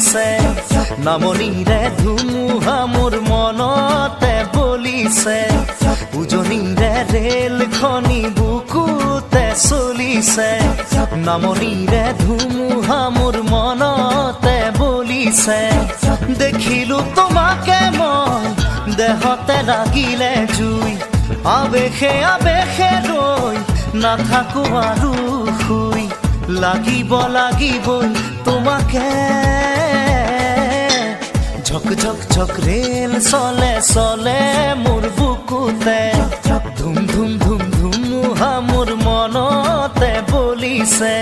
চলিছে। নামনিৰে ধুমুহা মোৰ মনতে বলিছে, উজনিৰে ৰেলখনি বুকুতে চলিছে। নামনিৰে ধুমুহা মোৰ মনতে বলিছে। দেখিলো তোমাকে মই, দেহতে লাগিলে জুই। আবেশে আবেশে ৰৈ নাথাকো আৰু শুই, লাগিব লাগিবই তোমাকে। ঝক ঝক ঝক ৰেল চলে চলে মোৰ বুকুতে, ধুম ধুম ধুম ধুমুহা মোৰ মনতে বলিছে।